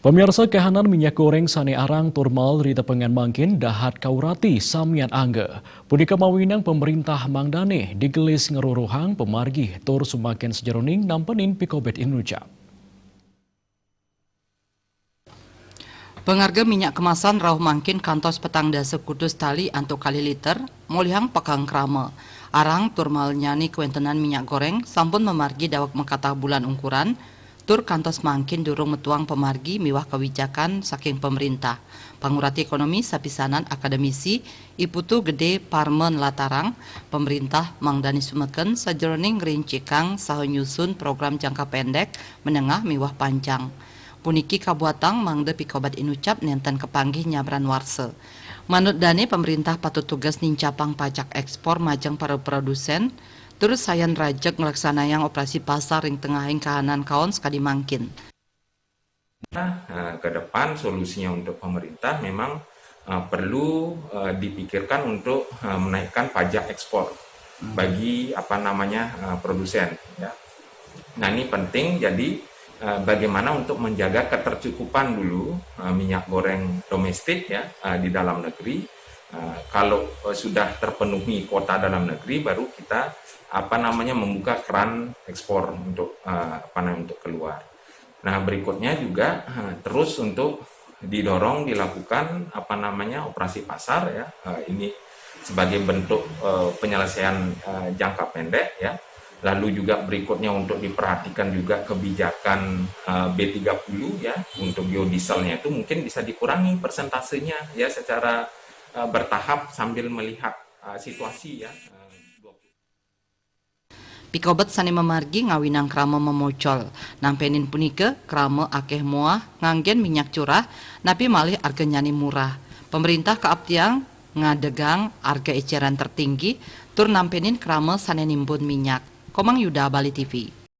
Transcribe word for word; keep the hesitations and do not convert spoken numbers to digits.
Pemirsa, kahanan minyak goreng sane arang tur mael ri tepengan mangkin dahat kaurati samian angga. Punika mawinang pemerintah mangdane digelis ngeruruhang pemargi tur sumakin sajeroning nampenin pikobet inucap. Pangarga minyak kemasan rauh mangkin kantos petang dasa kutus tali antuk kalih liter, molihang pekeng krama. Arang tur maelnyane kawentenan minyak goreng sampun mamargi daweg makatah bulan ungkuran, tur kantos mangkin durung metuang pamargi miwah kawijakan saking pamarintah. Pangurati ekonomi sapisanan akademisi I Putu Gede Parma nlatarang, pamarintah mangdane sumeken sajeroning ngrincikang saha nyusun program jangka pendek, menengah miwah panjang. Puniki kabuatang mangda pikobet inucap nenten kapanggih nyabran warsa. Manut dane, pamarintah patut tugas nincapang pajak ekspor majeng para produsen, tur sayan rajeg nglaksanayang operasi pasar ring tengahing kahanan kaon sakadi mangkin. Nah, eh, ke depan solusinya untuk pemerintah memang eh, perlu eh, dipikirkan untuk eh, menaikkan pajak ekspor bagi apa namanya eh, produsen, ya. Nah, ini penting, jadi eh, bagaimana untuk menjaga ketercukupan dulu eh, minyak goreng domestik, ya, eh, di dalam negeri. Eh, kalau eh, sudah terpenuhi kuota dalam negeri, baru kita apa namanya membuka keran ekspor untuk eh, apa namanya untuk keluar. Nah, berikutnya juga eh, terus untuk didorong dilakukan apa namanya operasi pasar, ya. Eh, ini sebagai bentuk eh, penyelesaian eh, jangka pendek, ya. Lalu juga berikutnya untuk diperhatikan juga kebijakan eh, B tiga puluh, ya, untuk biodieselnya itu mungkin bisa dikurangi persentasenya, ya, secara eh, bertahap sambil melihat eh, situasi, ya. Eh, dua puluh Pikobet sane mamargi ngawinang krama mamocol. Nampenin punika, krama akeh moah nganggen minyak curah, napi malih arganyane murah. Pamarintah kaaptiang ngadegang arga eceran tertinggi tur nampenin krama sane nimbun minyak. Komang Yuda, Bali T V.